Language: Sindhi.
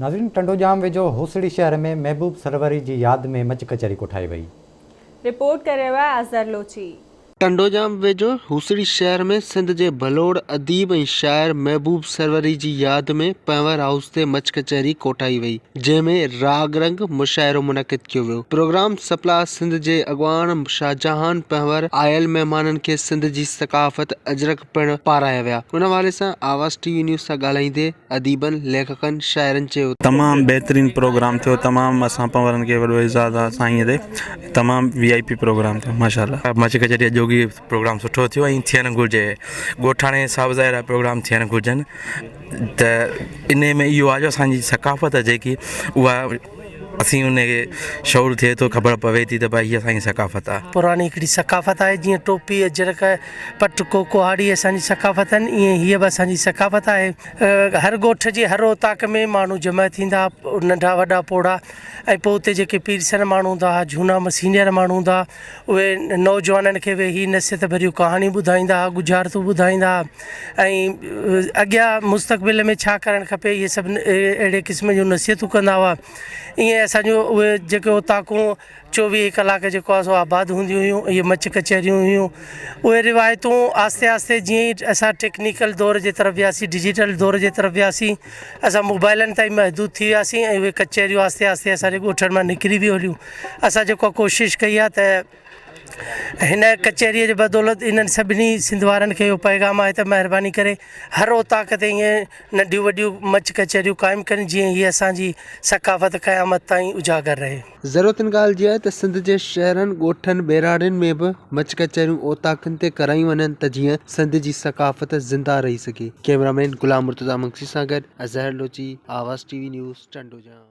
ناظرين ٽنڊوڄام ويجهو هوسڙي شهر ۾ محبوب سروري جي ياد ۾ مچ ڪچهري ڪوٺائي وئي. رپورٽ ڪري رهيو آهي اظهر لوچي. ٽنڊوڄام ويجهو هوسڙي شهر ۾ سنڌ جي ڀلوڙ اديب ۽ شاعر محبوب سروري جي ياد ۾ پنهور هائوس تي مچ ڪچهري ڪوٺائي وئي جنهن ۾ راڳ رنگ مشاعرو منعقد ڪيو ويو پروگرام سپلا سنڌ جي اڳواڻ شاهجهان پنهور آيل مهمانن کي سنڌ جي ثقافت اجرڪ پڻ پارايا ويا ان حوالي سان آواز ٽي وي نيوز سان ڳالهائيندي اديبن، ليکڪن، شاعرن چيو ته. تمام بهترين پروگرام ٿيو تمام اسان پنورن کي وڏو اعزاز آ سائين تي تمام وي آئي پي پروگرام ٿيو ماشاءالله. مچ ڪچهري اڄوڪي پروگرام سٺو ٿيو ۽ ٿيڻ گهرجي ڳوٺاڻي حساب سان اهڙا پروگرام ٿيڻ گهرجن ته انهي ۾ اهو آ جو اسان جي ثقافت جيڪي اها اسين ان کي شعور ٿئي ٿو خبر پوي ٿي ته ڀائي هي اسان جي ثقافت آ. پراڻي هڪڙي ثقافت آهي جيئن ٽوپي اجرڪ پٽڪو ڪهاڙي اسان جي ثقافت آهن ائين هيء به اسان جي ثقافت آهي. هر ڳوٺ جي هر اوطاق ۾ ماڻهو جمع ٿيندا ها ننڍا وڏا پوڙها ۽ پوء اتي جيڪي پيرسن ماڻهو هوندا ها جهونا سينئر ماڻهو هوندا ها اهي نوجوانن کي ويهي نصيحت ڀريون ڪهاڻيون ٻڌائيندا ها ڳجهارتون ٻڌائيندا ها ۽ اڳيان مستقبل ۾ ڇا ڪرڻ کپي اهي سڀ اهڙي قسم جون نصيحتون ڪندا هئا ائين اسان جون اهي جيڪي اوطاقون چوويهه ڪلاڪ جيڪو آهي سو آباد هونديون هيون اهي مچ ڪچهريون هيون اهي روايتون آهستي آهستي جيئن ئي اسان ٽيڪنيڪل دور جي طرف وياسين ڊجيٽل دور جي طرف وياسين اسان موبائلن تائين محدود ٿي وياسين ۽ اهي ڪچهريون آهستي آهستي اسان جي ڳوٺن مان نڪري به هليون اسان جيڪو ڪوشش ڪئي آهي ته هن ڪچهريء جي بدولت انهن سڀني سنڌ وارن کي اهو پيغام آهي ته مهرباني ڪري هر اوطاق تي ائين ننڍيون وڏيون مچ ڪچهريون قائم ڪن جيئن هيء اسان جي ثقافت قيامت تائين اجاگر رهي. ضرورت ان ڳالهه جي آهي ته سنڌ جي شهرن، ڳوٺن، ٻهراڙين ۾ به مچ ڪچهريون اوطاقن تي ڪرايون وڃن ته جيئن سنڌ جي ثقافت زنده رهي سگهي. ڪئميرا مين غلام مرتضيٰ مگسي سان گڏ Azhar Lochi, Awaz T V news, Tandojam.